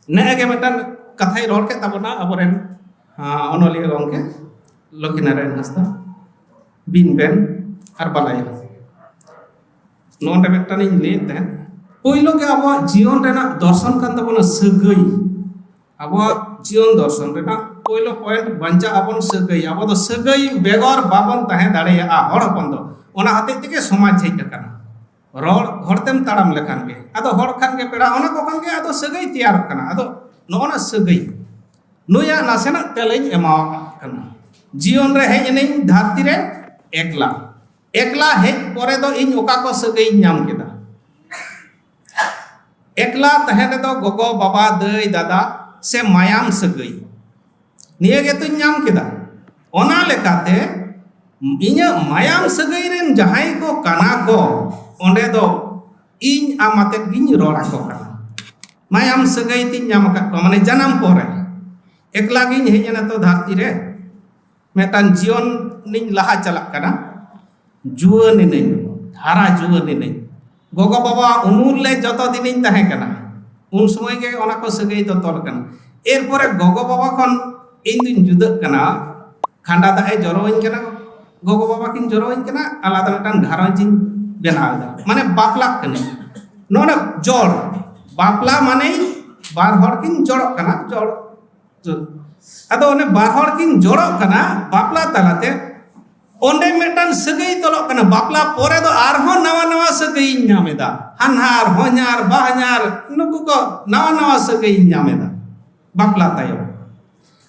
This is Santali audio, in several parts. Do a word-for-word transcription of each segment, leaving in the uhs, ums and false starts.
ᱱᱮᱜᱼᱮ ᱜᱮ ᱢᱤᱫᱴᱟᱝ ᱠᱟᱛᱷᱟᱭ ᱨᱚᱲ ᱠᱮᱫ ᱛᱟᱵᱚᱱᱟ ᱟᱵᱚᱨᱮᱱ, ᱟᱸ, ᱚᱱᱚᱞᱤᱭᱟᱹ ᱜᱚᱢᱠᱮ ᱞᱚᱠᱠᱷᱤᱱᱟᱨᱟᱭᱚᱱ ᱦᱟᱸᱥᱫᱟ, ᱵᱤᱱ ᱵᱮᱱ ᱟᱨ ᱵᱟᱞᱟᱭᱟ᱾ ᱱᱚᱰᱮ ᱢᱤᱫᱴᱟᱝ ᱤᱧ ᱞᱟᱹᱭᱮᱫ ᱛᱟᱦᱮᱸᱫ, ᱯᱳᱭᱞᱳ ᱜᱮ ᱟᱵᱚᱣᱟᱜ ᱡᱤᱭᱚᱱ ᱨᱮᱱᱟᱜ ᱫᱚᱨᱥᱚᱱ ᱠᱟᱱ ᱛᱟᱵᱚᱱᱟ ᱥᱟᱹᱜᱟᱹᱭ᱾ ᱟᱵᱚᱣᱟᱜ ᱡᱤᱭᱚᱱ ᱫᱚᱨᱥᱚᱱ ᱨᱮᱱᱟᱜ ᱯᱳᱭᱞᱳ ᱯᱚᱭᱮᱱᱴ, ᱵᱟᱧᱪᱟᱜ ᱟᱵᱚᱱ ᱥᱟᱹᱜᱟᱹᱭ᱾ ᱟᱵᱚ ᱫᱚ ᱥᱟᱹᱜᱟᱹᱭ ᱵᱮᱜᱚᱨ ᱵᱟᱵᱚᱱ ᱛᱟᱦᱮᱸ ᱫᱟᱲᱮᱭᱟᱜᱼᱟ ᱦᱚᱲ ᱦᱚᱯᱚᱱ ᱫᱚ᱾ ᱚᱱᱟ ᱦᱚᱛᱮᱡ ᱛᱮᱜᱮ ᱥᱚᱢᱟᱡᱽ ᱦᱮᱡ ᱟᱠᱟᱱᱟ᱾ ᱨᱚᱲ ᱦᱚᱲ ᱛᱮᱢ ᱛᱟᱲᱟᱢ ᱞᱮᱠᱷᱟᱱ ᱜᱮ, ᱟᱫᱚ ᱦᱚᱲ ᱠᱷᱟᱱ ᱜᱮ ᱯᱮᱲᱟ, ᱚᱱᱟ ᱠᱚ ᱠᱷᱟᱱ ᱜᱮ ᱟᱫᱚ ᱥᱟᱹᱜᱟᱹᱭ ᱛᱮᱭᱟᱨᱚᱜ ᱠᱟᱱᱟ᱾ ᱟᱫᱚ ᱱᱚᱜᱼᱚ ᱱᱟ ᱥᱟᱹᱜᱟᱹᱭ, ᱱᱩᱭᱟᱜ ᱱᱟᱥᱮᱱᱟᱜ ᱛᱮᱞᱟᱧ ᱮᱢᱟᱣᱟᱜ ᱠᱟᱱᱟ᱾ ᱡᱤᱭᱚᱱ ᱨᱮ ᱦᱮᱡ ᱮᱱᱟᱹᱧ ᱫᱷᱟᱹᱨᱛᱤ ᱨᱮ ᱮᱠᱞᱟ᱾ ᱮᱠᱞᱟ ᱦᱮᱡ ᱯᱚᱨᱮ ᱫᱚ ᱤᱧ ᱚᱠᱟ ᱠᱚ ᱥᱟᱹᱜᱟᱹᱭᱤᱧ ᱧᱟᱢ ᱠᱮᱫᱟ? ᱮᱠᱞᱟ ᱛᱟᱦᱮᱸ ᱨᱮᱫᱚ ᱜᱚᱜᱚ, ᱵᱟᱵᱟ, ᱫᱟᱹᱭ, ᱫᱟᱫᱟ ᱥᱮ ᱢᱟᱭᱟᱢ ᱥᱟᱹᱜᱟᱹᱭ, ᱱᱤᱭᱟᱹ ᱜᱮᱛᱚᱧ ᱧᱟᱢ ᱠᱮᱫᱟ᱾ ᱚᱱᱟ ᱞᱮᱠᱟᱛᱮ ᱤᱧᱟᱹᱜ ᱢᱟᱭᱟᱢ ᱥᱟᱹᱜᱟᱹᱭ ᱨᱮᱱ ᱡᱟᱦᱟᱸᱭ ᱠᱚ ᱠᱟᱱᱟ ᱠᱚ, ᱚᱸᱰᱮ ᱫᱚ ᱤᱧ ᱟᱢ ᱟᱛᱮᱫ ᱜᱤᱧ ᱨᱚᱲ ᱟᱠᱚ ᱠᱟᱱᱟ᱾ ᱢᱟᱭᱟᱢ ᱥᱟᱹᱜᱟᱹᱭ ᱛᱤᱧ ᱧᱟᱢ ᱟᱠᱟᱫ ᱠᱚᱣᱟ, ᱢᱟᱱᱮ ᱡᱟᱱᱟᱢ ᱯᱚᱨᱮ ᱮᱠᱞᱟ ᱜᱤᱧ ᱦᱮᱡ ᱮᱱᱟ ᱛᱚ ᱫᱷᱟᱹᱨᱛᱤ ᱨᱮ, ᱢᱤᱫᱴᱟᱝ ᱡᱤᱭᱚᱱ ᱤᱧ ᱞᱟᱦᱟ ᱪᱟᱞᱟᱜ ᱠᱟᱱᱟ, ᱡᱩᱣᱟᱹᱱ ᱮᱱᱟᱹᱧ, ᱦᱟᱨᱟ ᱡᱩᱣᱟᱹᱱ ᱮᱱᱟᱹᱧ᱾ ᱜᱚᱜᱚ ᱵᱟᱵᱟ ᱩᱢᱩᱞ ᱨᱮ ᱡᱚᱛᱚ ᱫᱤᱱᱤᱧ ᱛᱟᱦᱮᱸ ᱠᱟᱱᱟ, ᱩᱱ ᱥᱚᱢᱚᱭ ᱜᱮ ᱚᱱᱟ ᱠᱚ ᱥᱟᱹᱜᱟᱹᱭ ᱫᱚ ᱛᱚᱞ ᱠᱟᱱᱟ᱾ ᱮᱨᱯᱚᱨᱮ ᱜᱚᱜᱚ ᱵᱟᱵᱟ ᱠᱷᱚᱱ ᱤᱧ ᱫᱩᱧ ᱡᱩᱫᱟᱹᱜ ᱠᱟᱱᱟ, ᱠᱷᱟᱸᱰᱟ ᱫᱟᱜ ᱮ ᱡᱚᱨᱚᱣᱟᱹᱧ ᱠᱟᱱᱟ, ᱜᱚᱜᱚ ᱵᱟᱵᱟ ᱠᱤᱱ ᱡᱚᱨᱚᱣᱟᱹᱧ ᱠᱟᱱᱟ, ᱟᱞᱟᱫᱟ ᱢᱤᱫᱴᱟᱝ ᱜᱷᱟᱨᱚᱸᱡᱽ ᱤᱧ ᱵᱮᱱᱟᱣ ᱮᱫᱟ, ᱢᱟᱱᱮ ᱵᱟᱯᱞᱟᱜ ᱠᱟᱹᱱᱟᱹᱧ᱾ ᱱᱚᱰᱮ ᱡᱚᱲ, ᱵᱟᱯᱞᱟ ᱢᱟᱱᱮ ᱵᱟᱨ ᱦᱚᱲ ᱠᱤᱱ ᱡᱚᱲᱚᱜ ᱠᱟᱱᱟ, ᱡᱚᱲ᱾ ᱟᱫᱚ ᱚᱱᱮ ᱵᱟᱨ ᱦᱚᱲ ᱠᱤᱱ ᱡᱚᱲᱚᱜ ᱠᱟᱱᱟ ᱵᱟᱯᱞᱟ ᱛᱟᱞᱟᱛᱮ, ᱚᱸᱰᱮ ᱢᱤᱫᱴᱟᱝ ᱥᱟᱹᱜᱟᱹᱭ ᱛᱚᱞᱚᱜ ᱠᱟᱱᱟ᱾ ᱵᱟᱯᱞᱟ ᱯᱚᱨᱮ ᱫᱚ ᱟᱨᱦᱚᱸ ᱱᱟᱣᱟ ᱱᱟᱣᱟ ᱥᱟᱹᱜᱟᱹᱭᱤᱧ ᱧᱟᱢ ᱮᱫᱟ, ᱦᱟᱱᱦᱟᱨ, ᱦᱚᱧᱦᱟᱨ, ᱵᱟᱦᱧᱟᱨ, ᱱᱩᱠᱩ ᱠᱚ ᱱᱟᱣᱟ ᱱᱟᱣᱟ ᱥᱟᱹᱜᱟᱹᱭᱤᱧ ᱧᱟᱢ ᱮᱫᱟ ᱵᱟᱯᱞᱟ ᱛᱟᱭᱚᱢ᱾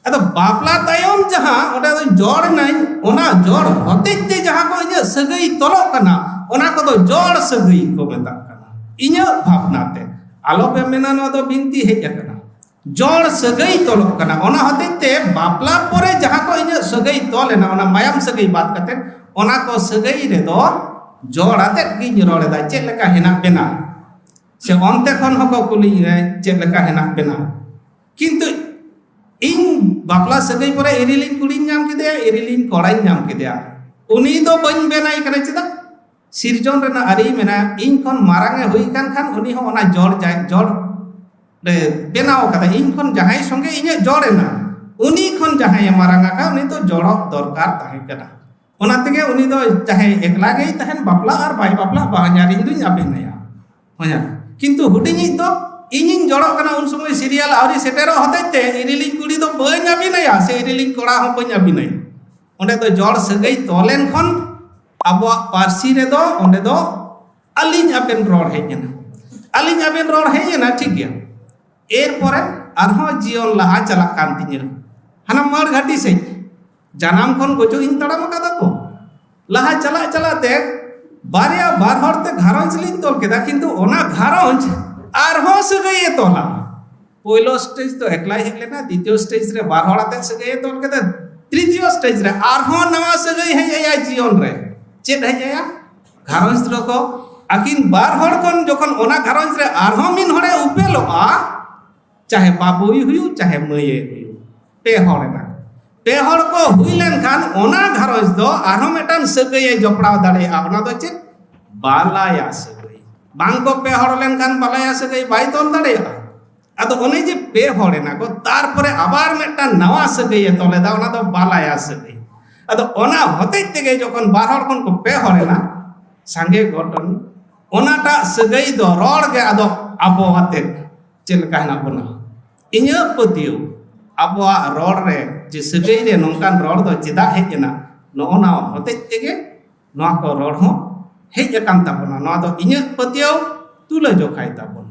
ᱟᱫᱚ ᱵᱟᱯᱞᱟ ᱛᱟᱭᱚᱢ ᱡᱟᱦᱟᱸ ᱚᱸᱰᱮ ᱫᱚ ᱡᱚᱲ ᱮᱱᱟᱹᱧ, ᱚᱱᱟ ᱡᱚᱲ ᱦᱚᱛᱮᱡ ᱛᱮ ᱡᱟᱦᱟᱸ ᱠᱚ ᱤᱧᱟᱹᱜ ᱥᱟᱹᱜᱟᱹᱭ ᱛᱚᱞᱚᱜ ᱠᱟᱱᱟ, ᱚᱱᱟ ᱠᱚᱫᱚ ᱡᱚᱲ ᱥᱟᱹᱜᱟᱹᱭ ᱠᱚ ᱢᱮᱛᱟᱜ ᱠᱟᱱᱟ᱾ ᱤᱧᱟᱹᱜ ᱵᱷᱟᱵᱽᱱᱟ ᱛᱮ, ᱟᱞᱚᱯᱮ ᱢᱮᱱᱟ ᱱᱚᱣᱟ ᱫᱚ ᱵᱤᱱᱛᱤ ᱦᱮᱡ ᱟᱠᱟᱱᱟ, ᱡᱚᱲ ᱥᱟᱹᱜᱟᱹᱭ ᱛᱚᱞᱚᱜ ᱠᱟᱱᱟ᱾ ᱚᱱᱟ ᱦᱚᱛᱮᱡ ᱛᱮ ᱵᱟᱯᱞᱟ ᱯᱚᱨᱮ ᱡᱟᱦᱟᱸ ᱠᱚ ᱤᱧᱟᱹᱜ ᱥᱟᱹᱜᱟᱹᱭ ᱛᱚᱞ ᱮᱱᱟ, ᱚᱱᱟ ᱢᱟᱭᱟᱢ ᱥᱟᱹᱜᱟᱹᱭ ᱵᱟᱫ ᱠᱟᱛᱮ, ᱚᱱᱟ ᱠᱚ ᱥᱟᱹᱜᱟᱹᱭ ᱨᱮᱫᱚ ᱡᱚᱲ ᱟᱛᱮᱫ ᱜᱤᱧ ᱨᱚᱲ ᱮᱫᱟ, ᱪᱮᱫ ᱞᱮᱠᱟ ᱦᱮᱱᱟᱜ ᱵᱮᱱᱟ? ᱥᱮ ᱚᱱᱛᱮ ᱠᱷᱚᱱ ᱦᱚᱸᱠᱚ ᱠᱩᱞᱤᱧ ᱨᱮ ᱪᱮᱫ ᱞᱮᱠᱟ ᱦᱮᱱᱟᱜ ᱵᱮᱱᱟ? ᱠᱤᱱᱛᱩ ᱤᱧ ᱵᱟᱯᱞᱟ ᱥᱟᱹᱜᱟᱹᱭ ᱯᱚᱨᱮ ᱤᱨᱤᱞᱤᱧ ᱠᱩᱲᱤᱧ ᱧᱟᱢ ᱠᱮᱫᱮᱭᱟ, ᱤᱨᱤᱞᱤᱧ ᱠᱚᱲᱟᱧ ᱧᱟᱢ ᱠᱮᱫᱮᱭᱟ, ᱩᱱᱤ ᱫᱚ ᱵᱟᱹᱧ ᱵᱮᱱᱟᱭ ᱠᱟᱱᱟ᱾ ᱪᱮᱫᱟᱜ? ᱥᱤᱨᱡᱚᱱ ᱨᱮᱱᱟᱜ ᱟᱹᱨᱤ ᱢᱮᱱᱟᱜᱼᱟ, ᱤᱧ ᱠᱷᱚᱱ ᱢᱟᱨᱟᱝ ᱮ ᱦᱩᱭ ᱠᱟᱱ ᱠᱷᱟᱱ ᱩᱱᱤ ᱦᱚᱸ ᱚᱱᱟ ᱡᱚᱲ ᱡᱟᱭ ᱡᱚᱲ ᱵᱮᱱᱟᱣ ᱠᱟᱫᱟ, ᱤᱧ ᱠᱷᱚᱱ ᱡᱟᱦᱟᱸᱭ ᱥᱚᱸᱜᱮ ᱤᱧᱟᱹᱜ ᱡᱚᱲ ᱮᱱᱟ, ᱩᱱᱤ ᱠᱷᱚᱱ ᱡᱟᱦᱟᱸᱭᱮ ᱢᱟᱨᱟᱝ ᱟᱠᱟᱫ, ᱩᱱᱤ ᱫᱚ ᱡᱚᱲᱚᱜ ᱫᱚᱨᱠᱟᱨ ᱛᱟᱦᱮᱸ ᱠᱟᱱᱟ᱾ ᱚᱱᱟ ᱛᱮᱜᱮ ᱩᱱᱤ ᱫᱚ ᱪᱟᱦᱮ ᱮᱠᱞᱟ ᱜᱮᱭ ᱛᱟᱦᱮᱱ, ᱵᱟᱯᱞᱟ ᱟᱨ ᱵᱟᱭ ᱵᱟᱯᱞᱟ, ᱵᱟᱦᱧᱟᱨ ᱤᱧ ᱫᱩᱧ ᱟᱹᱵᱤᱱᱟᱭᱟ᱾ ᱦᱳᱭ᱾ ᱠᱤᱱᱛᱩ ᱦᱩᱰᱤᱧᱤᱡ ᱫᱚ ᱤᱧᱤᱧ ᱡᱚᱲᱚᱜ ᱠᱟᱱᱟ, ᱩᱱ ᱥᱚᱢᱚᱭ ᱥᱤᱨᱤᱭᱟᱞ ᱟᱹᱣᱨᱤ ᱥᱮᱴᱮᱨᱚᱜ ᱦᱚᱛᱮᱡ ᱛᱮ ᱤᱨᱤᱞᱤᱧ ᱠᱩᱲᱤ ᱫᱚ ᱵᱟᱹᱧ ᱟᱹᱵᱤᱱᱟᱭᱟ, ᱥᱮ ᱤᱨᱤᱞᱤᱧ ᱠᱚᱲᱟ ᱦᱚᱸ ᱵᱟᱹᱧ ᱟᱹᱵᱤᱱᱟᱭᱟ᱾ ᱚᱸᱰᱮ ᱫᱚ ᱡᱚᱲ ᱥᱟᱹᱜᱟᱹᱭ ᱛᱚᱞ ᱮᱱ ᱠᱷᱚᱱ ᱟᱵᱚᱣᱟᱜ ᱯᱟᱹᱨᱥᱤ ᱨᱮᱫᱚ ᱚᱸᱰᱮ ᱫᱚ ᱟᱹᱞᱤᱧ ᱟᱵᱮᱱ ᱨᱚᱲ ᱦᱮᱡ ᱮᱱᱟ᱾ ᱟᱹᱞᱤᱧ ᱟᱵᱮᱱ ᱨᱚᱲ ᱦᱮᱡ ᱮᱱᱟ, ᱴᱷᱤᱠ ᱜᱮᱭᱟ᱾ ᱮᱨᱯᱚᱨᱮ ᱟᱨᱦᱚᱸ ᱡᱤᱭᱚᱱ ᱞᱟᱦᱟ ᱪᱟᱞᱟᱜ ᱠᱟᱱ ᱛᱤᱧᱟᱹ᱾ ᱦᱟᱱᱟ ᱢᱟᱹᱲ ᱜᱷᱟᱹᱴᱤ ᱥᱮᱫ ᱡᱟᱱᱟᱢ ᱠᱷᱚᱱ ᱜᱚᱡᱚᱜ ᱤᱧ ᱛᱟᱲᱟᱢ ᱟᱠᱟᱫᱟ ᱛᱚ᱾ ᱞᱟᱦᱟ ᱪᱟᱞᱟᱜ ᱪᱟᱞᱟᱜ ᱛᱮ ᱵᱟᱨᱭᱟ ᱵᱟᱨ ᱦᱚᱲ ᱛᱮ ᱜᱷᱟᱨᱚᱸᱡᱽ ᱞᱤᱧ ᱛᱚᱞ ᱠᱮᱫᱟ, ᱠᱤᱱᱛᱩ ᱚᱱᱟ ᱜᱷᱟᱨᱚᱸᱡᱽ ᱟᱨᱦᱚᱸ ᱥᱟᱹᱜᱟᱹᱭ ᱮ ᱛᱚᱞᱟ᱾ ᱯᱳᱭᱞᱳ ᱥᱴᱮᱡᱽ ᱫᱚ ᱮᱠᱞᱟᱭ ᱦᱮᱡ ᱞᱮᱱᱟ, ᱫᱤᱛᱤᱭᱚ ᱥᱴᱮᱡᱽ ᱨᱮ ᱵᱟᱨ ᱦᱚᱲ ᱟᱛᱮ ᱥᱟᱹᱜᱟᱹᱭ ᱮ ᱛᱚᱞ ᱠᱮᱫᱟ, ᱛᱨᱤᱛᱤᱭᱚ ᱥᱴᱮᱡᱽ ᱨᱮ ᱟᱨᱦᱚᱸ ᱱᱟᱣᱟ ᱥᱟᱹᱜᱟᱹᱭ ᱦᱮᱡ ᱟᱭᱟ ᱡᱤᱭᱚᱱ ᱨᱮ᱾ ᱪᱮᱫ ᱦᱮᱡ ᱟᱭᱟ? ᱜᱷᱟᱨᱚᱸᱡᱽ ᱨᱮᱠᱚ ᱟᱹᱠᱤᱱ ᱵᱟᱨ ᱦᱚᱲ ᱠᱷᱚᱱ ᱡᱚᱠᱷᱚᱱ ᱚᱱᱟ ᱜᱷᱟᱨᱚᱸᱡᱽ ᱨᱮ ᱟᱨᱦᱚᱸ ᱢᱤᱫ ᱦᱚᱲᱮ ᱩᱯᱮᱞᱚᱜᱼᱟ, ᱪᱟᱦᱮ ᱵᱟᱵᱩᱭ ᱦᱩᱭᱩᱜ, ᱪᱟᱦᱮ ᱢᱟᱹᱭᱮ ᱦᱩᱭᱩᱜ, ᱯᱮ ᱦᱚᱲ ᱮᱱᱟ᱾ ᱯᱮ ᱦᱚᱲ ᱠᱚ ᱦᱩᱭ ᱞᱮᱱᱠᱷᱟᱱ ᱚᱱᱟ ᱜᱷᱟᱨᱚᱸᱡᱽ ᱫᱚ ᱟᱨᱦᱚᱸ ᱢᱤᱫᱴᱟᱝ ᱥᱟᱹᱜᱟᱹᱭᱮ ᱡᱚᱯᱲᱟᱣ ᱫᱟᱲᱮᱭᱟᱜᱼᱟ᱾ ᱚᱱᱟ ᱫᱚ ᱪᱮᱫ? ᱵᱟᱞᱟᱭᱟ ᱥᱟᱹᱜᱟᱹᱭ᱾ ᱵᱟᱝ ᱠᱚ ᱯᱮ ᱦᱚᱲ ᱞᱮᱱᱠᱷᱟᱱ ᱵᱟᱞᱟᱭᱟ ᱥᱟᱹᱜᱟᱹᱭ ᱵᱟᱭ ᱛᱚᱞ ᱫᱟᱲᱮᱭᱟᱜᱼᱟ᱾ ᱟᱫᱚ ᱚᱱᱮ ᱡᱮ ᱯᱮ ᱦᱚᱲ ᱮᱱᱟ ᱠᱚ, ᱛᱟᱨᱯᱚᱨᱮ ᱟᱵᱟᱨ ᱢᱤᱫᱴᱟᱝ ᱱᱟᱣᱟ ᱥᱟᱹᱜᱟᱹᱭᱮ ᱛᱚᱞ ᱮᱫᱟ, ᱚᱱᱟ ᱫᱚ ᱵᱟᱞᱟᱭᱟ ᱥᱟᱹᱜᱟᱹᱭ᱾ ᱟᱫᱚ ᱚᱱᱟ ᱦᱚᱛᱮᱡ ᱛᱮᱜᱮ ᱡᱚᱠᱷᱚᱱ ᱵᱟᱨ ᱦᱚᱲ ᱠᱷᱚᱱ ᱠᱚ ᱯᱮ ᱦᱚᱲ ᱮᱱᱟ, ᱥᱟᱸᱜᱮ ᱜᱷᱚᱴᱚᱱ, ᱚᱱᱟᱴᱟᱜ ᱥᱟᱹᱜᱟᱹᱭ ᱫᱚ ᱨᱚᱲ ᱜᱮ ᱟᱫᱚ ᱟᱵᱚ ᱟᱛᱮᱫ ᱪᱮᱫ ᱞᱮᱠᱟ ᱦᱮᱱᱟᱜ ᱵᱚᱱᱟ? ᱤᱧᱟᱹᱜ ᱯᱟᱹᱛᱭᱟᱹᱣ, ᱟᱵᱚᱣᱟᱜ ᱨᱚᱲ ᱨᱮ ᱡᱮ ᱥᱟᱹᱜᱟᱹᱭ ᱨᱮ ᱱᱚᱝᱠᱟᱱ ᱨᱚᱲ ᱫᱚ ᱪᱮᱫᱟᱜ ᱦᱮᱡ ᱮᱱᱟ, ᱱᱚᱜᱼᱚ ᱱᱟ ᱦᱚᱛᱮᱡ ᱛᱮᱜᱮ ᱱᱚᱣᱟ ᱠᱚ ᱨᱚᱲ ᱦᱚᱸ ᱦᱮᱡ ᱟᱠᱟᱱ ᱛᱟᱵᱚᱱᱟ᱾ ᱱᱚᱣᱟ ᱫᱚ ᱤᱧᱟᱹᱜ ᱯᱟᱹᱛᱭᱟᱹᱣ ᱛᱩᱞᱟᱹ ᱡᱚᱠᱷᱟᱭ ᱛᱟᱵᱚᱱ᱾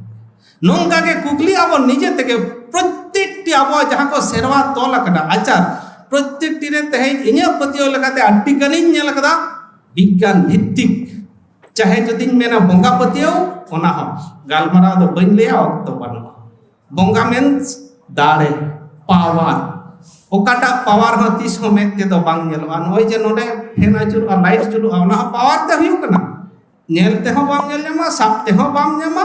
ᱱᱚᱝᱠᱟ ᱜᱮ ᱠᱩᱠᱞᱤ ᱟᱵᱚ ᱱᱤᱡᱮ ᱛᱮᱜᱮ, ᱯᱨᱚᱛᱛᱮᱠᱴᱤ ᱟᱵᱚᱣᱟᱜ ᱡᱟᱦᱟᱸ ᱠᱚ ᱥᱮᱨᱣᱟ ᱛᱚᱞ ᱟᱠᱟᱱᱟ ᱟᱪᱟᱨ, ᱯᱨᱚᱛᱛᱮᱠᱴᱤ ᱨᱮ ᱛᱮᱦᱮᱧ ᱤᱧᱟᱹᱜ ᱯᱟᱹᱛᱭᱟᱹᱣ ᱞᱮᱠᱟᱛᱮ ᱟᱹᱰᱤ ᱜᱟᱱᱤᱧ ᱧᱮᱞ ᱟᱠᱟᱫᱟ ᱵᱤᱜᱽᱜᱟᱱ ᱵᱷᱤᱛᱛᱤᱠ᱾ ᱪᱟᱦᱮ ᱡᱩᱫᱤᱧ ᱢᱮᱱᱟ ᱵᱚᱸᱜᱟ ᱯᱟᱹᱛᱭᱟᱹᱣ, ᱚᱱᱟ ᱦᱚᱸ ᱜᱟᱞᱢᱟᱨᱟᱣ ᱫᱚ ᱵᱟᱹᱧ ᱞᱟᱹᱭᱟ, ᱚᱠᱛᱚ ᱵᱟᱹᱱᱩᱜᱼᱟ᱾ ᱵᱚᱸᱜᱟ ᱢᱮᱱ ᱫᱟᱲᱮ, ᱯᱟᱣᱟᱨ᱾ ᱚᱠᱟᱴᱟᱜ ᱯᱟᱣᱟᱨ ᱦᱚᱸ ᱛᱤᱥ ᱦᱚᱸ ᱢᱮᱫ ᱛᱮᱫᱚ ᱵᱟᱝ ᱧᱮᱞᱚᱜᱼᱟ᱾ ᱱᱚᱜᱼᱚᱭ ᱡᱮ ᱱᱚᱰᱮ ᱯᱷᱮᱱ ᱟᱹᱪᱩᱨᱚᱜᱼᱟ, ᱞᱟᱭᱤᱴ ᱡᱩᱞᱩᱜᱼᱟ, ᱚᱱᱟ ᱦᱚᱸ ᱯᱟᱣᱟᱨ ᱛᱮ ᱦᱩᱭᱩᱜ ᱠᱟᱱᱟ᱾ ᱧᱮᱞ ᱛᱮᱦᱚᱸ ᱵᱟᱢ ᱧᱮᱞ ᱧᱟᱢᱟ, ᱥᱟᱵ ᱛᱮᱦᱚᱸ ᱵᱟᱢ ᱧᱟᱢᱟ,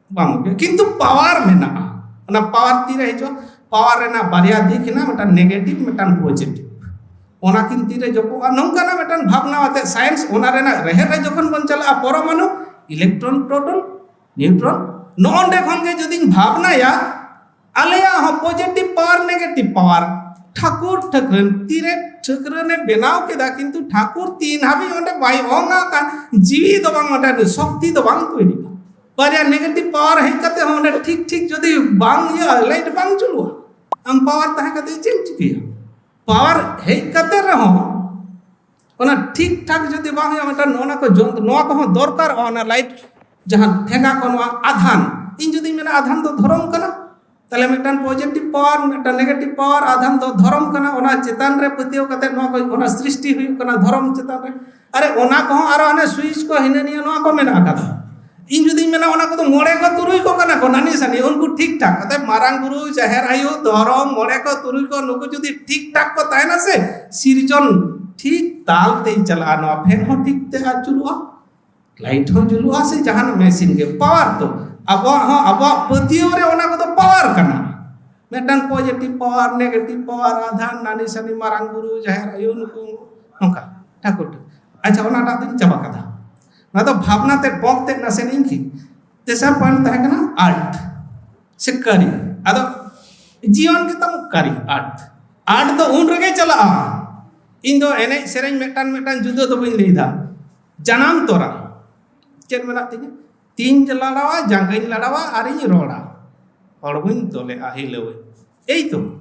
ᱵᱟᱝ ᱦᱩᱭᱩᱜᱼᱟ᱾ ᱠᱤᱱᱛᱩ ᱯᱟᱣᱟᱨ ᱢᱮᱱᱟᱜᱼᱟ᱾ ᱚᱱᱟ ᱯᱟᱣᱟᱨ ᱛᱤᱨᱮ ᱦᱤᱡᱩᱜᱼᱟ? ᱯᱟᱣᱟᱨ ᱨᱮᱱᱟᱜ ᱵᱟᱨᱭᱟ ᱫᱤᱠ ᱦᱮᱱᱟᱜᱼᱟ, ᱢᱤᱫᱴᱟᱝ ᱱᱮᱜᱮᱴᱤᱵᱷ, ᱢᱤᱫᱴᱟᱝ ᱯᱚᱡᱤᱴᱤᱵᱷ᱾ ᱚᱱᱟ ᱠᱤᱱ ᱛᱤᱨᱮ ᱡᱚᱯᱚᱜᱼᱟ, ᱱᱚᱝᱠᱟᱱᱟᱜ ᱢᱤᱫᱴᱟᱝ ᱵᱷᱟᱵᱽᱱᱟ ᱟᱛᱮ ᱥᱟᱭᱮᱱᱥ ᱚᱱᱟ ᱨᱮᱱᱟᱜ ᱨᱮᱦᱮᱫ ᱨᱮ ᱡᱚᱠᱷᱚᱱ ᱵᱚᱱ ᱪᱟᱞᱟᱜᱼᱟ, ᱯᱚᱨᱚᱢᱟᱱᱩ, ᱤᱞᱮᱠᱴᱨᱚᱱ, ᱯᱨᱳᱴᱚᱱ, ᱱᱤᱭᱩᱴᱨᱚᱱ, ᱱᱚᱜᱼᱚᱸᱰᱮ ᱠᱷᱚᱱ ᱜᱮ ᱡᱩᱫᱤᱧ ᱵᱷᱟᱵᱽᱱᱟᱭᱟ, ᱟᱞᱮᱭᱟᱜ ᱦᱚᱸ positive power, negative power, ᱴᱷᱟᱹᱠᱩᱨ ᱴᱷᱟᱹᱠᱨᱟᱹᱱ ᱛᱤᱨᱮ ᱴᱷᱟᱹᱠᱨᱟᱹᱱᱮ ᱵᱮᱱᱟᱣ ᱠᱮᱫᱟ, ᱠᱤᱱᱛᱩ ᱴᱷᱟᱹᱠᱩᱨ ᱛᱤᱱ ᱦᱟᱹᱵᱤᱡ ᱚᱸᱰᱮ ᱵᱟᱭ ᱚᱝ ᱟᱠᱟᱱ, ᱡᱤᱣᱤ ᱫᱚ ᱵᱟᱝ, ᱚᱸᱰᱮ ᱥᱚᱠᱛᱤ ᱫᱚ ᱵᱟᱝ ᱛᱚᱭᱨᱤᱜᱼᱟ᱾ ᱵᱟᱨᱭᱟ negative power ᱦᱮᱡ ᱠᱟᱛᱮ ᱦᱚᱸ ᱚᱸᱰᱮ ᱴᱷᱤᱠ ᱴᱷᱤᱠ ᱡᱩᱫᱤ ᱵᱟᱝ ᱤᱭᱟᱹ, light ᱵᱟᱝ ᱡᱩᱞᱩᱜᱼᱟ, ᱟᱢ power ᱛᱟᱦᱮᱸ ᱠᱟᱛᱮ ᱪᱮᱫ ᱮᱢ ᱪᱤᱠᱟᱹᱭᱟ? Power ᱦᱮᱡ ᱠᱟᱛᱮ ᱨᱮᱦᱚᱸ ᱚᱱᱟ ᱴᱷᱤᱠ ᱴᱷᱟᱠ ᱡᱩᱫᱤ ᱵᱟᱝ ᱦᱩᱭᱩᱜᱼᱟ, ᱢᱤᱫᱴᱟᱝ ᱱᱚᱜᱼᱚ ᱱᱟ ᱠᱚ ᱡᱚᱱ-, ᱱᱚᱣᱟ ᱠᱚᱦᱚᱸ ᱫᱚᱨᱠᱟᱨᱚᱜᱼᱟ, ᱚᱱᱟ light ᱡᱟᱦᱟᱸ ᱴᱷᱮᱸᱜᱟ ᱠᱚ, ᱱᱚᱣᱟ ᱟᱫᱷᱟᱱ, ᱤᱧ ᱡᱩᱫᱤᱧ ᱢᱮᱱᱟ ᱟᱫᱷᱟᱱ ᱫᱚ ᱫᱷᱚᱨᱚᱢ ᱠᱟᱱᱟ, ᱛᱟᱦᱞᱮ ᱢᱤᱫᱴᱟᱝ positive power, ᱢᱤᱫᱴᱟᱝ negative power, ᱟᱫᱷᱟᱱ ᱫᱚ ᱫᱷᱚᱨᱚᱢ ᱠᱟᱱᱟ, ᱚᱱᱟ ᱪᱮᱛᱟᱱ ᱨᱮ ᱯᱟᱹᱛᱭᱟᱹᱣ ᱠᱟᱛᱮ ᱱᱚᱣᱟ ᱠᱚ, ᱚᱱᱟ ᱥᱨᱤᱥᱴᱤ ᱦᱩᱭᱩᱜ ᱠᱟᱱᱟ ᱫᱷᱚᱨᱚᱢ ᱪᱮᱛᱟᱱ ᱨᱮ᱾ ᱟᱨᱮ, ᱚᱱᱟ ᱠᱚᱦᱚᱸ ᱟᱨᱚ ᱦᱟᱱᱮ switch ᱠᱚ ᱦᱤᱱᱟᱹ ᱱᱤᱭᱟᱹ ᱱᱚᱣᱟ ᱠᱚ ᱢᱮᱱᱟᱜ ᱟᱠᱟᱫᱟ᱾ ᱤᱧ ᱡᱩᱫᱤᱧ ᱢᱮᱱᱟ ᱚᱱᱟ ᱠᱚᱫᱚ ᱢᱚᱬᱮ ᱠᱚ ᱛᱩᱨᱩᱭ ᱠᱚ ᱠᱟᱱᱟ ᱠᱚ, ᱱᱟᱹᱱᱤ ᱥᱟᱹᱱᱤ, ᱩᱱᱠᱩ ᱴᱷᱤᱠ ᱴᱷᱟᱠ᱾ ᱚᱛᱚᱮᱵ ᱢᱟᱨᱟᱝ ᱵᱩᱨᱩ, ᱡᱟᱦᱮᱨ ᱟᱭᱳ, ᱫᱷᱚᱨᱚᱢ, ᱢᱚᱬᱮ ᱠᱚ ᱛᱩᱨᱩᱭ ᱠᱚ, ᱱᱩᱠᱩ ᱡᱩᱫᱤ ᱴᱷᱤᱠ ᱴᱷᱟᱠ ᱠᱚ ᱛᱟᱦᱮᱱᱟ ᱥᱮ, ᱥᱤᱨᱡᱚᱱ ᱴᱷᱤᱠ ᱛᱟᱞ ᱛᱮᱭ ᱪᱟᱞᱟᱜᱼᱟ᱾ ᱱᱚᱣᱟ fan ᱦᱚᱸ ᱴᱷᱤᱠ ᱛᱮ ᱟᱹᱪᱩᱨᱚᱜᱼᱟ, light ᱦᱚᱸ ᱡᱩᱞᱩᱜᱼᱟ, ᱥᱮ ᱡᱟᱦᱟᱱ machine ᱜᱮ, power ᱛᱚ᱾ ᱟᱵᱚᱣᱟᱜ ᱦᱚᱸ, ᱟᱵᱚᱣᱟᱜ ᱯᱟᱹᱛᱭᱟᱹᱣ ᱨᱮ ᱚᱱᱟ ᱠᱚᱫᱚ power ᱠᱟᱱᱟ᱾ ᱢᱤᱫᱴᱟᱝ positive power, negative power, ᱟᱫᱷᱟᱱ, ᱱᱟᱹᱱᱤ ᱥᱟᱹᱱᱤ, ᱢᱟᱨᱟᱝ ᱵᱩᱨᱩ, ᱡᱟᱦᱮᱨ ᱟᱭᱳ, ᱱᱩᱠᱩ ᱱᱚᱝᱠᱟ ᱴᱷᱟᱹᱠᱩᱨ ᱴᱷᱟᱹᱠᱩᱨ᱾ ᱟᱪᱪᱷᱟ, ᱚᱱᱟᱴᱟᱜ ᱫᱚᱧ ᱪᱟᱵᱟ ᱠᱟᱫᱟ᱾ ᱱᱚᱣᱟ ᱫᱚ ᱵᱷᱟᱵᱽᱱᱟ ᱛᱮ ᱵᱚᱠ ᱛᱮ ᱱᱟᱥᱮ ᱤᱧ ᱠᱤ᱾ ᱛᱮᱥᱟᱨ point ᱛᱟᱦᱮᱸ ᱠᱟᱱᱟ art ᱥᱮ ᱠᱟᱹᱨᱤ᱾ ᱟᱫᱚ ᱡᱤᱭᱚᱱ ᱜᱮᱛᱟᱢ ᱠᱟᱹᱨᱤ, art᱾ Art ᱫᱚ ᱩᱱ ᱨᱮᱜᱮ ᱪᱟᱞᱟᱜᱼᱟ᱾ ᱤᱧ ᱫᱚ ᱮᱱᱮᱡ ᱥᱮᱨᱮᱧ ᱢᱤᱫᱴᱟᱝ ᱢᱤᱫᱴᱟᱝ ᱡᱩᱫᱟᱹ ᱫᱚ ᱵᱟᱹᱧ ᱞᱟᱹᱭᱫᱟ᱾ ᱡᱟᱱᱟᱢ ᱛᱚᱨᱟ ᱪᱮᱫ ᱢᱮᱱᱟᱜ ᱛᱤᱧᱟᱹ? ᱛᱤᱧ ᱞᱟᱲᱟᱣᱟ, ᱡᱟᱸᱜᱟᱧ ᱞᱟᱲᱟᱣᱟ, ᱟᱨᱤᱧ ᱨᱚᱲᱟ᱾ ᱦᱚᱲᱢᱚᱧ ᱛᱚᱞᱮᱜᱼᱟ, ᱦᱤᱞᱟᱹᱣᱟᱹᱧ᱾ ᱮᱭ ᱛᱚ,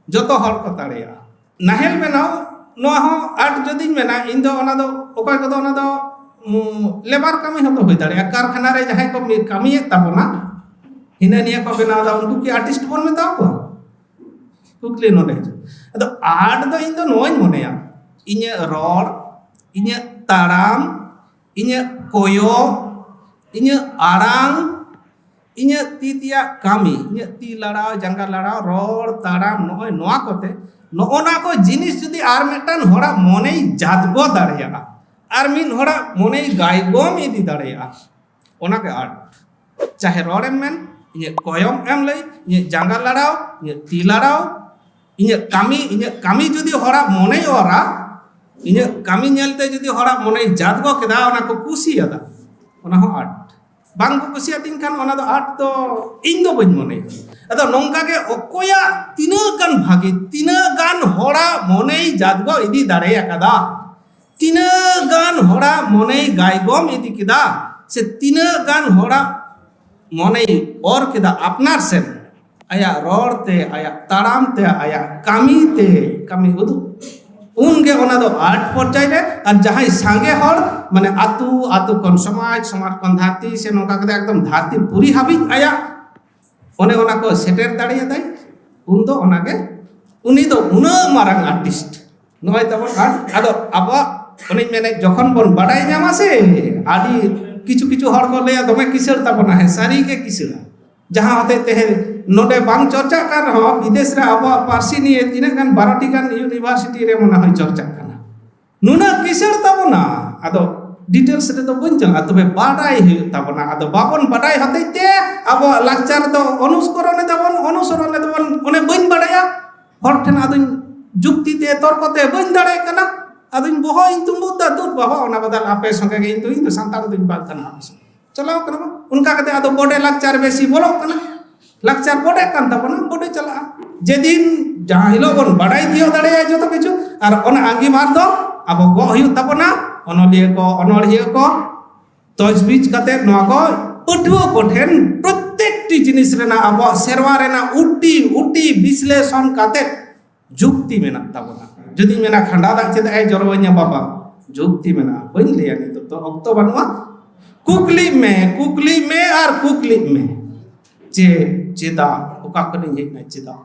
ᱡᱚᱛᱚ ᱦᱚᱲ ᱠᱚ ᱫᱟᱲᱮᱭᱟᱜᱼᱟ᱾ ᱱᱟᱦᱮᱞ ᱵᱮᱱᱟᱣ, ᱱᱚᱣᱟ ᱦᱚᱸ art ᱡᱩᱫᱤᱧ ᱢᱮᱱᱟ, ᱤᱧ ᱫᱚ ᱚᱱᱟ ᱫᱚ, ᱚᱠᱚᱭ ᱠᱚᱫᱚ ᱚᱱᱟ ᱫᱚ, ᱩᱸ, labour ᱠᱟᱹᱢᱤ ᱦᱚᱸᱛᱚ ᱦᱩᱭ ᱫᱟᱲᱮᱭᱟᱜᱼᱟ᱾ ᱠᱟᱨᱠᱷᱟᱱᱟ ᱨᱮ ᱡᱟᱦᱟᱸᱭ ᱠᱚ ᱢᱤ-, ᱠᱟᱹᱢᱤᱭᱮᱫ ᱛᱟᱵᱚᱱᱟ, ᱦᱤᱱᱟᱹ ᱱᱤᱭᱟᱹ ᱠᱚ ᱵᱮᱱᱟᱣ ᱮᱫᱟ, ᱩᱱᱠᱩ ᱠᱤ artist ᱵᱚᱱ ᱢᱮᱛᱟᱣ ᱠᱚᱣᱟ? ᱠᱩᱠᱞᱤ ᱱᱚᱰᱮ ᱦᱤᱡᱩᱜ᱾ ᱟᱫᱚ art ᱫᱚ ᱤᱧ ᱫᱚ ᱱᱚᱣᱟᱧ ᱢᱚᱱᱮᱭᱟ, ᱤᱧᱟᱹᱜ ᱨᱚᱲ, ᱤᱧᱟᱹᱜ ᱛᱟᱲᱟᱢ, ᱤᱧᱟᱹᱜ ᱠᱚᱭᱚᱜ, ᱤᱧᱟᱹᱜ ᱟᱲᱟᱝ, ᱤᱧᱟᱹᱜ ᱛᱤ ᱛᱮᱭᱟᱜ ᱠᱟᱹᱢᱤ, ᱤᱧᱟᱹᱜ ᱛᱤ ᱞᱟᱲᱟᱣ, ᱡᱟᱸᱜᱟ ᱞᱟᱲᱟᱣ, ᱨᱚᱲ, ᱛᱟᱲᱟᱢ, ᱱᱚᱜᱼᱚᱭ ᱱᱚᱣᱟ ᱠᱚᱛᱮ, ᱱᱚᱜᱼᱚ ᱱᱟ ᱠᱚ ᱡᱤᱱᱤᱥ ᱡᱩᱫᱤ ᱟᱨ ᱢᱤᱫᱴᱟᱝ ᱦᱚᱲᱟᱜ ᱢᱚᱱᱮᱭ ᱡᱟᱫᱽᱜᱚ ᱫᱟᱲᱮᱭᱟᱜᱼᱟ, ᱟᱨ ᱢᱤᱫ ᱦᱚᱲᱟᱜ ᱢᱚᱱᱮᱭ ᱜᱟᱭᱜᱚᱢ ᱤᱫᱤ ᱫᱟᱲᱮᱭᱟᱜᱼᱟ, ᱚᱱᱟᱜᱮ art᱾ ᱪᱟᱦᱮ ᱨᱚᱲᱮᱢ ᱢᱮᱱ, ᱤᱧᱟᱹᱜ ᱠᱚᱭᱚᱜ ᱮᱢ ᱞᱟᱹᱭ, ᱤᱧᱟᱹᱜ ᱡᱟᱸᱜᱟ ᱞᱟᱲᱟᱣ, ᱤᱧᱟᱹᱜ ᱛᱤ ᱞᱟᱲᱟᱣ, ᱤᱧᱟᱹᱜ ᱠᱟᱹᱢᱤ, ᱤᱧᱟᱹᱜ ᱠᱟᱹᱢᱤ ᱡᱩᱫᱤ ᱦᱚᱲᱟᱜ ᱢᱚᱱᱮᱭ ᱚᱨᱟ, ᱤᱧᱟᱹᱜ ᱠᱟᱹᱢᱤ ᱧᱮᱞᱛᱮ ᱡᱩᱫᱤ ᱦᱚᱲᱟᱜ ᱢᱚᱱᱮᱭ ᱡᱟᱫᱽᱜᱚ ᱠᱮᱫᱟ, ᱚᱱᱟ ᱠᱚ ᱠᱩᱥᱤᱭᱟᱫᱟ, ᱚᱱᱟ ᱦᱚᱸ art᱾ ᱵᱟᱝ ᱠᱚ ᱠᱩᱥᱤᱭᱟᱛᱤᱧ ᱠᱷᱟᱱ ᱚᱱᱟ ᱫᱚ ᱟᱨᱴ ᱫᱚ ᱤᱧ ᱫᱚ ᱵᱟᱹᱧ ᱢᱚᱱᱮᱭᱟ᱾ ᱟᱫᱚ ᱱᱚᱝᱠᱟ ᱜᱮ ᱚᱠᱚᱭᱟᱜ ᱛᱤᱱᱟᱹᱜ ᱜᱟᱱ ᱵᱷᱟᱜᱮ, ᱛᱤᱱᱟᱹᱜ ᱜᱟᱱ ᱦᱚᱲᱟᱜ ᱢᱚᱱᱮᱭ ᱡᱟᱫᱜᱚ ᱤᱫᱤ ᱫᱟᱲᱮ ᱟᱠᱟᱫᱟ, ᱛᱤᱱᱟᱹᱜ ᱜᱟᱱ ᱦᱚᱲᱟᱜ ᱢᱚᱱᱮᱭ ᱜᱟᱭᱜᱚᱢ ᱤᱫᱤ ᱠᱮᱫᱟ, ᱥᱮ ᱛᱤᱱᱟᱹᱜ ᱜᱟᱱ ᱦᱚᱲᱟᱜ ᱢᱚᱱᱮᱭ ᱚᱨ ᱠᱮᱫᱟ ᱟᱯᱱᱟᱨ ᱥᱮᱫ, ᱟᱭᱟᱜ ᱨᱚᱲ ᱛᱮ, ᱟᱭᱟᱜ ᱛᱟᱲᱟᱢ ᱛᱮ, ᱟᱭᱟᱜ ᱠᱟᱹᱢᱤ ᱛᱮ, ᱠᱟᱹᱢᱤ ᱩᱫᱩᱜ, ᱩᱱᱜᱮ ᱚᱱᱟ ᱫᱚ ᱟᱨᱴ ᱯᱚᱨᱡᱟᱭ ᱨᱮ᱾ ᱟᱨ ᱡᱟᱦᱟᱸᱭ ᱥᱟᱸᱜᱮ ᱦᱚᱲ, ᱢᱟᱱᱮ ᱟᱹᱛᱩ, ᱟᱹᱛᱩ ᱠᱷᱚᱱ ᱥᱚᱢᱟᱡᱽ, ᱥᱚᱢᱟᱡᱽ ᱠᱷᱚᱱ ᱫᱷᱟᱹᱨᱛᱤ, ᱥᱮ ᱱᱚᱝᱠᱟ ᱠᱟᱛᱮ ᱮᱠᱫᱚᱢ ᱫᱷᱟᱹᱨᱛᱤ ᱯᱩᱨᱤ ᱦᱟᱹᱵᱤᱡ ᱟᱭᱟᱜ ᱚᱱᱮ ᱚᱱᱟ ᱠᱚ ᱥᱮᱴᱮᱨ ᱫᱟᱲᱮᱭᱟᱫᱟᱭ, ᱩᱱ ᱫᱚ ᱚᱱᱟᱜᱮ, ᱩᱱᱤ ᱫᱚ ᱩᱱᱟᱹᱜ ᱢᱟᱨᱟᱝ ᱟᱨᱴᱤᱥᱴ᱾ ᱱᱚᱜᱼᱚᱭ ᱛᱟᱵᱚᱱ ᱟᱨᱴ᱾ ᱟᱫᱚ ᱟᱵᱚᱣᱟᱜ, ᱚᱱᱮᱧ ᱢᱮᱱᱮᱫ, ᱡᱚᱠᱷᱚᱱ ᱵᱚᱱ ᱵᱟᱰᱟᱭ ᱧᱟᱢᱟ ᱥᱮ, ᱟᱹᱰᱤ ᱠᱤᱪᱷᱩ ᱠᱤᱪᱷᱩ ᱦᱚᱲ ᱠᱚ ᱞᱟᱹᱭᱟ ᱫᱚᱢᱮ ᱠᱤᱥᱟᱹᱬ ᱛᱟᱵᱚᱱᱟ, ᱦᱮᱸ, ᱥᱟᱹᱨᱤ ᱜᱮ ᱠᱤᱥᱟᱹᱬᱟ᱾ ᱡᱟᱦᱟᱸ ᱦᱚᱛᱮᱡ ᱛᱮ ᱱᱚᱰᱮ ᱵᱟᱝ ᱪᱚᱨᱪᱟᱜ ᱠᱟᱱ ᱨᱮᱦᱚᱸ, ᱵᱤᱫᱮᱥ ᱨᱮ ᱟᱵᱚᱣᱟᱜ ᱯᱟᱹᱨᱥᱤ ᱱᱤᱭᱮ ᱛᱤᱱᱟᱹᱜ ᱜᱟᱱ ᱵᱟᱨᱚ ᱴᱤ ᱜᱟᱱ ᱤᱭᱩᱱᱤᱵᱷᱟᱨᱥᱤᱴᱤ ᱨᱮ ᱢᱚᱱᱮ ᱦᱚᱭ ᱪᱚᱨᱪᱟᱜ ᱠᱟᱱᱟ᱾ ᱱᱩᱱᱟᱹᱜ ᱠᱤᱥᱟᱹᱬ ᱛᱟᱵᱚᱱᱟ, ᱟᱫᱚ ᱰᱤᱴᱮᱞᱥ ᱨᱮᱫᱚ ᱵᱟᱹᱧ ᱪᱟᱞᱟᱜᱼᱟ, ᱛᱚᱵᱮ ᱵᱟᱰᱟᱭ ᱦᱩᱭᱩᱜ ᱛᱟᱵᱚᱱᱟ᱾ ᱟᱫᱚ ᱵᱟᱵᱚᱱ ᱵᱟᱰᱟᱭ ᱦᱚᱛᱮᱡ ᱛᱮ ᱟᱵᱚᱣᱟᱜ ᱞᱟᱠᱪᱟᱨ ᱫᱚ ᱚᱱᱩᱥᱠᱚᱨᱚᱱ ᱮᱫᱟᱵᱚᱱ, ᱚᱱᱩᱥᱚᱨᱚᱱ ᱮᱫᱟᱵᱚᱱ, ᱚᱱᱮ ᱵᱟᱹᱧ ᱵᱟᱰᱟᱭᱟ, ᱦᱚᱲ ᱴᱷᱮᱱ ᱟᱫᱚᱧ ᱡᱩᱠᱛᱤ ᱛᱮ ᱛᱚᱨᱠᱚ ᱛᱮ ᱵᱟᱹᱧ ᱫᱟᱲᱮᱭᱟᱜ ᱠᱟᱱᱟ, ᱟᱫᱚᱧ ᱵᱚᱦᱚᱜ ᱤᱧ ᱛᱩᱢᱵᱩᱫ ᱫᱟ, "ᱫᱩᱨ ᱵᱟᱵᱟ, ᱚᱱᱟ ᱵᱟᱫᱟᱞ ᱟᱯᱮ ᱥᱚᱸᱜᱮ ᱜᱮ ᱤᱧ ᱫᱚ, ᱤᱧ ᱫᱚ ᱥᱟᱱᱛᱟᱲ ᱫᱚᱧ ᱵᱟᱝ ᱠᱟᱱᱟ, ᱟᱯᱮ ᱥᱚᱸᱜᱮ ᱪᱟᱞᱟᱣ ᱠᱟᱱᱟ ᱵᱚᱱ᱾" ᱚᱱᱠᱟ ᱠᱟᱛᱮ ᱟᱫᱚ ᱵᱚᱰᱮ ᱞᱟᱠᱪᱟᱨ ᱵᱮᱥᱤ ᱵᱚᱞᱚᱜ ᱠᱟᱱᱟ᱾ ᱞᱟᱠᱪᱟᱨ ᱵᱚᱰᱮ ᱠᱟᱱ ᱛᱟᱵᱚᱱᱟ, ᱵᱚᱰᱮ ᱪᱟᱞᱟᱜᱼᱟ᱾ ᱡᱮᱫᱤᱱ, ᱡᱟᱦᱟᱸ ᱦᱤᱞᱳᱜ ᱵᱚᱱ ᱵᱟᱰᱟᱭ ᱛᱤᱭᱳᱜ ᱫᱟᱲᱮᱭᱟᱜᱼᱟ ᱡᱚᱛᱚ ᱠᱤᱪᱷᱩ, ᱟᱨ ᱚᱱᱟ ᱟᱸᱜᱤᱵᱷᱟᱨ ᱫᱚ ᱟᱵᱚ ᱜᱚᱜ ᱦᱩᱭᱩᱜ ᱛᱟᱵᱚᱱᱟ᱾ ᱚᱱᱚᱞᱤᱭᱟᱹ ᱠᱚ, ᱚᱱᱚᱲᱦᱤᱭᱟᱹ ᱠᱚ, ᱛᱚᱡᱽᱵᱤᱡᱽ ᱠᱟᱛᱮ ᱱᱚᱣᱟ ᱠᱚ ᱯᱟᱹᱴᱷᱩᱣᱟᱹ ᱠᱚᱴᱷᱮᱱ ᱯᱨᱚᱛᱮᱠᱴᱤ ᱡᱤᱱᱤᱥ ᱨᱮᱱᱟᱜ, ᱟᱵᱚᱣᱟᱜ ᱥᱮᱨᱣᱟ ᱨᱮᱱᱟᱜ ᱩᱴᱤ ᱩᱴᱤ ᱵᱤᱥᱞᱮᱥᱚᱱ ᱠᱟᱛᱮ ᱡᱩᱠᱛᱤ ᱢᱮᱱᱟᱜ ᱛᱟᱵᱚᱱᱟ᱾ ᱡᱩᱫᱤᱧ ᱢᱮᱱᱟ, "ᱠᱷᱟᱸᱰᱟ ᱫᱟᱜ ᱪᱮᱫᱟᱜ ᱮ ᱡᱚᱨᱚᱣᱟᱹᱧᱟ ᱵᱟᱵᱟ?" ᱡᱩᱠᱛᱤ ᱢᱮᱱᱟᱜᱼᱟ, ᱵᱟᱹᱧ ᱞᱟᱹᱭᱟ, ᱱᱤᱛᱚᱜ ᱫᱚ ᱚᱠᱛᱚ ᱵᱟᱹᱱᱩᱜᱼᱟ᱾ ᱠᱩᱠᱞᱤᱜ ᱢᱮ, ᱠᱩᱠᱞᱤᱜ ᱢᱮ ᱟᱨ ᱠᱩᱠᱞᱤᱜ ᱢᱮ᱾ ᱪᱮᱫ, ᱪᱮᱫᱟᱜ, ᱚᱠᱟ ᱠᱷᱚᱱᱤᱧ ᱦᱮᱡ ᱮᱱᱟ, ᱪᱮᱫᱟᱜ?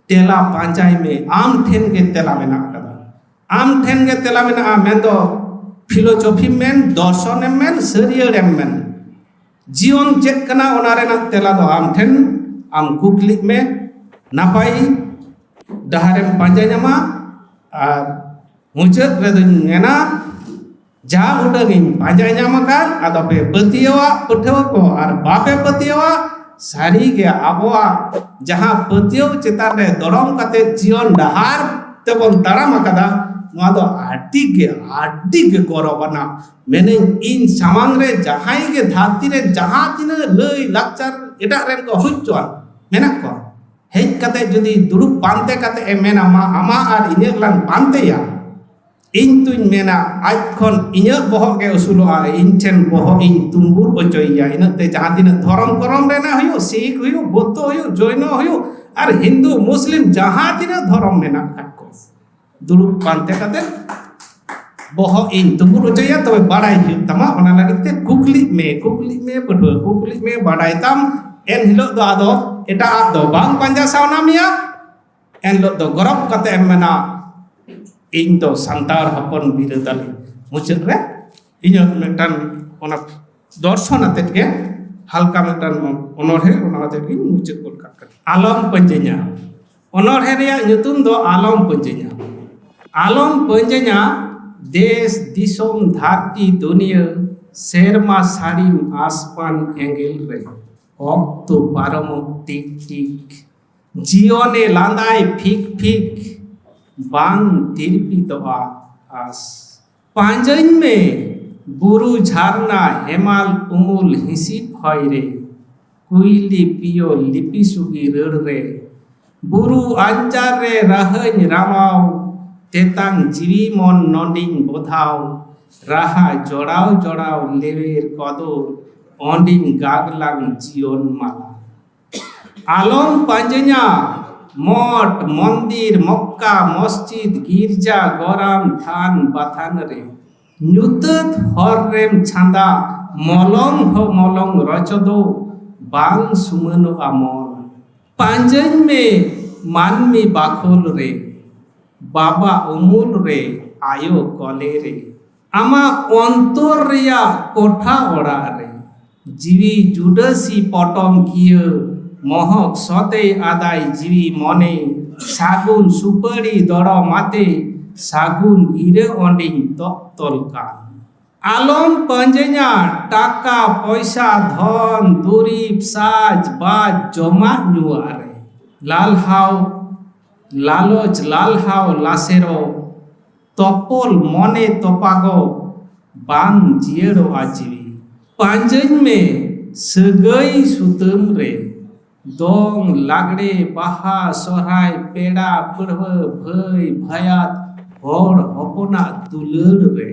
ᱛᱮᱞᱟ ᱯᱟᱸᱡᱟᱭ ᱢᱮ, ᱟᱢ ᱴᱷᱮᱱ ᱜᱮ ᱛᱮᱞᱟ ᱢᱮᱱᱟᱜ ᱟᱠᱟᱫᱟ, ᱟᱢ ᱴᱷᱮᱱ ᱜᱮ ᱛᱮᱞᱟ ᱢᱮᱱᱟᱜᱼᱟ᱾ ᱢᱮᱱᱫᱚ ᱯᱷᱤᱞᱳᱡᱚᱯᱷᱤᱢ ᱢᱮᱱ, ᱫᱚᱨᱥᱚᱱᱮᱢ ᱢᱮᱱ, ᱥᱟᱹᱨᱤᱭᱟᱹᱲᱮᱢ ᱢᱮᱱ, ᱡᱤᱭᱚᱱ ᱪᱮᱫ ᱠᱟᱱᱟ, ᱚᱱᱟ ᱨᱮᱱᱟᱜ ᱛᱮᱞᱟ ᱫᱚ ᱟᱢ ᱴᱷᱮᱱ᱾ ᱟᱢ ᱠᱩᱠᱞᱤᱜ ᱢᱮ, ᱱᱟᱯᱟᱭ ᱰᱟᱦᱟᱨᱮᱢ ᱯᱟᱸᱡᱟ ᱧᱟᱢᱟ᱾ ᱟᱨ ᱢᱩᱪᱟᱹᱫ ᱨᱮᱫᱚᱧ ᱢᱮᱱᱟ, ᱡᱟ ᱩᱰᱟᱹᱝ ᱤᱧ ᱯᱟᱸᱡᱟ ᱧᱟᱢ ᱟᱠᱟᱫ, ᱟᱫᱚ ᱯᱮ ᱯᱟᱹᱛᱭᱟᱹᱣᱟᱜ ᱯᱟᱹᱴᱷᱩᱣᱟᱹ ᱠᱚ, ᱟᱨ ᱵᱟᱯᱮ ᱯᱟᱹᱛᱭᱟᱹᱣᱟᱜ, ᱥᱟᱹᱨᱤ ᱜᱮ ᱟᱵᱚᱣᱟᱜ ᱡᱟᱦᱟᱸ ᱯᱟᱹᱛᱭᱟᱹᱣ ᱪᱮᱛᱟᱱ ᱨᱮ ᱫᱚᱲᱚᱢ ᱠᱟᱛᱮ ᱡᱤᱭᱚᱱ ᱰᱟᱦᱟᱨ ᱛᱮᱵᱚᱱ ᱛᱟᱲᱟᱢ ᱟᱠᱟᱫᱟ, ᱱᱚᱣᱟ ᱫᱚ ᱟᱹᱰᱤ ᱜᱮ, ᱟᱹᱰᱤ ᱜᱮ ᱜᱚᱨᱚᱵᱽ ᱟᱱᱟᱜ᱾ ᱢᱮᱱᱟᱹᱧ, ᱤᱧ ᱥᱟᱢᱟᱝ ᱨᱮ ᱡᱟᱦᱟᱸᱭ ᱜᱮ ᱫᱷᱟᱹᱨᱛᱤ ᱨᱮ ᱡᱟᱦᱟᱸ ᱛᱤᱱᱟᱹᱜ ᱞᱟᱹᱭ ᱞᱟᱠᱪᱟᱨ ᱮᱴᱟᱜ ᱨᱮᱱ ᱠᱚ ᱦᱩᱭ ᱦᱚᱪᱚᱣᱟᱱ ᱢᱮᱱᱟᱜ ᱠᱚᱣᱟ, ᱦᱮᱡ ᱠᱟᱛᱮ ᱡᱩᱫᱤ ᱫᱩᱲᱩᱵ ᱯᱟᱱᱛᱮ ᱠᱟᱛᱮ ᱮ ᱢᱮᱱᱟ, "ᱢᱟ ᱟᱢᱟᱜ ᱟᱨ ᱤᱧᱟᱹᱜ ᱞᱟᱝ ᱯᱟᱱᱛᱮᱭᱟ", ᱤᱧ ᱛᱩᱧ ᱢᱮᱱᱟ, ᱟᱡ ᱠᱷᱚᱱ ᱤᱧᱟᱹᱜ ᱵᱚᱦᱚᱜ ᱜᱮ ᱩᱥᱩᱞᱚᱜᱼᱟ, ᱤᱧ ᱴᱷᱮᱱ ᱵᱚᱦᱚᱜ ᱤᱧ ᱛᱩᱢᱵᱩᱞ ᱦᱚᱪᱚᱭᱮᱭᱟ᱾ ᱤᱱᱟᱹᱜ ᱛᱮ ᱡᱟᱦᱟᱸ ᱛᱤᱱᱟᱹᱜ ᱫᱷᱚᱨᱚᱢ ᱠᱚᱨᱚᱢ ᱨᱮᱱᱟᱜ ᱦᱩᱭᱩᱜ, ᱥᱤᱠᱷ ᱦᱩᱭᱩᱜ, ᱵᱳᱫᱽᱫᱷᱚ ᱦᱩᱭᱩᱜ, ᱡᱚᱭᱱᱚ ᱦᱩᱭᱩᱜ, ᱟᱨ ᱦᱤᱱᱫᱩ, ᱢᱩᱥᱞᱤᱢ, ᱡᱟᱦᱟᱸ ᱛᱤᱱᱟᱹᱜ ᱫᱷᱚᱨᱚᱢ ᱢᱮᱱᱟᱜ ᱟᱠᱟᱫ ᱠᱚ, ᱫᱩᱲᱩᱵ ᱯᱟᱱᱛᱮ ᱠᱟᱛᱮ ᱵᱚᱦᱚᱜ ᱤᱧ ᱛᱩᱢᱵᱩᱞ ᱦᱚᱪᱚᱭᱟ, ᱛᱚᱵᱮ ᱵᱟᱲᱟᱭ ᱦᱩᱭᱩᱜ ᱛᱟᱢᱟ᱾ ᱚᱱᱟ ᱞᱟᱹᱜᱤᱫ ᱛᱮ ᱠᱩᱠᱞᱤᱜ ᱢᱮ, ᱠᱩᱠᱞᱤᱜ ᱢᱮ ᱯᱟᱹᱴᱷᱩᱣᱟᱹ, ᱠᱩᱠᱞᱤᱜ ᱢᱮ, ᱵᱟᱲᱟᱭ ᱛᱟᱢ᱾ ᱮᱱ ᱦᱤᱞᱳᱜ ᱫᱚ ᱟᱫᱚ ᱮᱴᱟᱜᱟᱜ ᱫᱚ ᱵᱟᱝ ᱯᱟᱸᱡᱟ ᱥᱟᱣᱱᱟ ᱢᱮᱭᱟ᱾ ᱮᱱ ᱦᱤᱞᱳᱜ ᱫᱚ ᱜᱚᱨᱚᱵᱽ ᱠᱟᱛᱮ ᱮᱢ ᱢᱮᱱᱟ, "ᱤᱧ ᱫᱚ ᱥᱟᱱᱛᱟᱲ ᱦᱚᱯᱚᱱ ᱵᱤᱨᱟᱹᱫᱟᱹᱞᱤ᱾" ᱢᱩᱪᱟᱹᱫ ᱨᱮ ᱤᱧᱟᱹᱜ ᱢᱤᱫᱴᱟᱝ ᱚᱱᱟ ᱫᱚᱨᱥᱚᱱ ᱟᱛᱮᱫ ᱜᱮ ᱦᱟᱞᱠᱟ ᱢᱤᱫᱴᱟᱝ ᱚᱱᱚᱬᱦᱮ, ᱚᱱᱟ ᱟᱛᱮᱫ ᱜᱤᱧ ᱢᱩᱪᱟᱹᱫ ᱜᱚᱫ ᱠᱟᱜ ᱠᱟᱱᱟ᱾ ᱟᱞᱚᱢ ᱯᱟᱹᱧᱡᱟᱹᱧᱟ᱾ ᱚᱱᱚᱬᱦᱮ ᱨᱮᱭᱟᱜ ᱧᱩᱛᱩᱢ ᱫᱚ ᱟᱞᱚᱢ ᱯᱟᱹᱧᱡᱟᱹᱧᱟ᱾ ᱟᱞᱚᱢ ᱯᱟᱹᱧᱡᱟᱹᱧᱟ, ᱫᱮᱥ ᱫᱤᱥᱚᱢ ᱫᱷᱟᱹᱨᱛᱤ ᱫᱩᱱᱤᱭᱟᱹ, ᱥᱮᱨᱢᱟ ᱥᱟᱹᱲᱤᱢ ᱟᱥᱢᱟᱱ ᱮᱸᱜᱮᱞ ᱨᱮ᱾ ᱚᱠᱛᱚ ᱯᱟᱨᱚᱢᱚᱜ ᱴᱤᱠ ᱴᱤᱠ, ᱡᱤᱭᱚᱱᱮ ᱞᱟᱸᱫᱟᱭ ᱯᱷᱤᱠ ᱯᱷᱤᱠ, ᱵᱟᱝ ᱛᱤᱨᱯᱤᱛᱚᱜᱼᱟ ᱟᱸᱥ᱾ ᱯᱟᱸᱡᱟᱹᱧ ᱢᱮ ᱵᱩᱨᱩ ᱡᱷᱟᱨᱱᱟ ᱦᱮᱢᱟᱞ ᱩᱢᱩᱞ ᱦᱤᱸᱥᱤᱫ ᱦᱚᱭ ᱨᱮ, ᱠᱩᱭᱞᱤ ᱯᱤᱭᱳ ᱞᱤᱯᱤ ᱥᱩᱜᱤ ᱨᱟᱹᱲ ᱨᱮ, ᱵᱩᱨᱩ ᱟᱧᱪᱟᱨ ᱨᱮ ᱨᱟᱦᱟᱧ ᱨᱟᱢᱟᱣ, ᱛᱮᱛᱟᱝ ᱡᱤᱣᱤ ᱢᱚᱱ ᱱᱚᱸᱰᱮᱧ ᱵᱚᱫᱷᱟᱣ, ᱨᱟᱦᱟ ᱡᱚᱲᱟᱣ ᱡᱚᱲᱟᱣ ᱞᱮᱣᱮᱨ ᱠᱚᱫᱚᱨ, ᱚᱸᱰᱮᱧ ᱜᱟᱜᱽᱞᱟᱝ ᱡᱤᱭᱚᱱ ᱢᱟᱞᱟ᱾ ᱟᱞᱚᱢ ᱯᱟᱸᱡᱟᱹᱧᱟ ᱢᱚᱴ, ᱢᱚᱱᱫᱤᱨ, ᱢᱚᱠᱠᱟ, ᱢᱚᱥᱡᱤᱫ, ᱜᱤᱨᱡᱟ, ᱜᱚᱨᱟᱢ, ᱛᱷᱟᱱ, ᱵᱟᱛᱷᱟᱱ ᱨᱮ᱾ ᱧᱩᱛᱟᱹᱛ ᱦᱚᱨ ᱨᱮᱢ ᱪᱷᱟᱸᱫᱟ ᱢᱚᱞᱚᱝ ᱦᱚᱸ ᱢᱚᱞᱚᱝ ᱨᱚᱪᱚᱫᱚ, ᱵᱟᱝ ᱥᱩᱢᱟᱹᱱᱚᱜᱼᱟ ᱢᱚᱱ᱾ ᱯᱟᱸᱡᱟᱹᱧ ᱢᱮ ᱢᱟᱹᱱᱢᱤ ᱵᱟᱠᱷᱳᱞ ᱨᱮ, ᱵᱟᱵᱟ ᱩᱢᱩᱞ ᱨᱮ, ᱟᱭᱳ ᱠᱚᱞᱮ ᱨᱮ, ᱟᱢᱟᱜ ᱚᱱᱛᱚᱨ ᱨᱮᱭᱟᱜ ᱠᱚᱴᱷᱟ ᱚᱲᱟᱜ ᱨᱮ᱾ ᱡᱤᱣᱤ ᱡᱩᱰᱟᱹᱥᱤ ᱯᱚᱴᱚᱢ ᱠᱤᱭᱟᱹ, ᱢᱚᱦᱚᱠ ᱥᱚᱛᱮᱭ ᱟᱫᱟᱭ ᱡᱤᱣᱤ ᱢᱚᱱᱮ, ᱥᱟᱹᱜᱩᱱ ᱥᱩᱯᱟᱹᱲᱤ ᱫᱚᱲᱚᱢ ᱟᱛᱮ, ᱥᱟᱹᱜᱩᱱ ᱜᱤᱨᱟᱹ ᱚᱸᱰᱮᱧ ᱛᱚᱜ ᱛᱚᱞ ᱠᱟᱱ᱾ ᱟᱞᱚᱢ ᱯᱟᱸᱡᱟᱹᱧᱟ ᱴᱟᱠᱟ ᱯᱚᱭᱥᱟ ᱫᱷᱚᱱ ᱫᱩᱨᱤᱵᱽ ᱥᱟᱡᱽ ᱵᱟᱡᱽ ᱡᱚᱢᱟᱜ ᱧᱩᱣᱟᱜ ᱨᱮ᱾ ᱞᱟᱞᱦᱟᱣ ᱞᱟᱞᱚᱪ ᱞᱟᱞᱦᱟᱣ ᱞᱟᱥᱮᱨᱚᱜ, ᱛᱚᱯᱚᱞ ᱢᱚᱱᱮ ᱛᱚᱯᱟᱜᱚ ᱵᱟᱝ ᱡᱤᱭᱟᱹᱲᱚᱜᱼᱟ ᱡᱤᱣᱤ᱾ ᱯᱟᱸᱡᱟᱹᱧ ᱢᱮ ᱥᱟᱹᱜᱟᱹᱭ ᱥᱩᱛᱟᱹᱢ ᱨᱮ, ᱫᱚᱝ, ᱞᱟᱜᱽᱲᱮ, ᱵᱟᱦᱟ, ᱥᱚᱦᱨᱟᱭ, ᱯᱮᱲᱟ, ᱯᱟᱹᱲᱦᱟᱹ, ᱵᱷᱟᱹᱭ, ᱵᱷᱟᱭᱟᱛ, ᱦᱚᱲ ᱦᱚᱯᱚᱱᱟᱜ ᱫᱩᱞᱟᱹᱲ ᱨᱮ᱾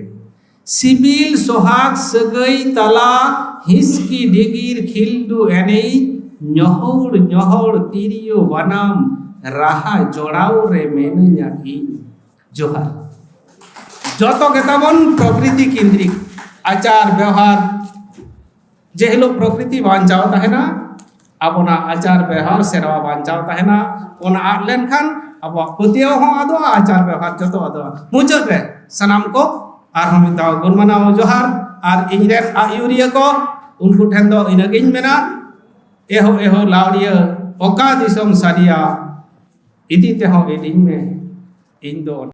ᱥᱤᱵᱤᱞ ᱥᱚᱦᱟᱜ ᱥᱟᱹᱜᱟᱹᱭ ᱛᱟᱞᱟ, ᱦᱤᱥᱠᱤ ᱰᱤᱜᱤᱨ ᱠᱷᱤᱞᱰᱩ ᱮᱱᱮᱡ, ᱧᱚᱦᱚᱲ ᱧᱚᱦᱚᱲ ᱛᱤᱨᱭᱳ ᱵᱟᱱᱟᱢ, ᱨᱟᱦᱟ ᱡᱚᱲᱟᱣ ᱨᱮ ᱢᱮᱱᱟᱹᱧᱟ ᱤᱧ᱾ ᱡᱚᱦᱟᱨ᱾ ᱡᱚᱛᱚ ᱜᱮᱛᱟᱵᱚᱱ ᱯᱨᱚᱠᱨᱤᱛᱤ ᱠᱮᱱᱫᱨᱤᱠ ᱟᱪᱟᱨ ᱵᱮᱣᱦᱟᱨ᱾ ᱡᱮ ᱦᱤᱞᱳᱜ ᱯᱨᱚᱠᱨᱤᱛᱤ ᱵᱟᱧᱪᱟᱣ ᱛᱟᱦᱮᱱᱟ, ᱟᱵᱚᱱᱟᱜ ᱟᱪᱟᱨ ᱵᱮᱣᱦᱟᱨ ᱥᱮᱨᱣᱟ ᱵᱟᱧᱪᱟᱣ ᱛᱟᱦᱮᱱᱟ᱾ ᱚᱱᱟ ᱟᱫ ᱞᱮᱱᱠᱷᱟᱱ ᱟᱵᱚᱣᱟᱜ ᱯᱟᱹᱛᱭᱟᱹᱣ ᱦᱚᱸ ᱟᱫᱚᱜᱼᱟ, ᱟᱪᱟᱨ ᱵᱮᱣᱦᱟᱨ ᱡᱚᱛᱚ ᱟᱫᱚᱜᱼᱟ᱾ ᱢᱩᱪᱟᱹᱫ ᱨᱮ ᱥᱟᱱᱟᱢ ᱠᱚ ᱟᱨᱦᱚᱸ ᱢᱤᱫ ᱫᱷᱟᱣ ᱜᱩᱱ ᱢᱟᱱᱟᱣ ᱡᱚᱦᱟᱨ᱾ ᱟᱨ ᱤᱧ ᱨᱮᱱ ᱟᱹᱭᱩᱨᱤᱭᱟᱹ ᱠᱚ, ᱩᱱᱠᱩ ᱴᱷᱮᱱ ᱫᱚ ᱤᱱᱟᱹᱜᱤᱧ ᱢᱮᱱᱟ, ᱮᱦᱳ ᱮᱦᱳ ᱞᱟᱣᱲᱤᱭᱟᱹ, ᱚᱠᱟ ᱫᱤᱥᱚᱢ ᱥᱟᱰᱮᱭᱟ, ᱤᱫᱤ ᱛᱮᱦᱚᱸ ᱤᱫᱤᱧ ᱢᱮ, ᱤᱧ ᱫᱚ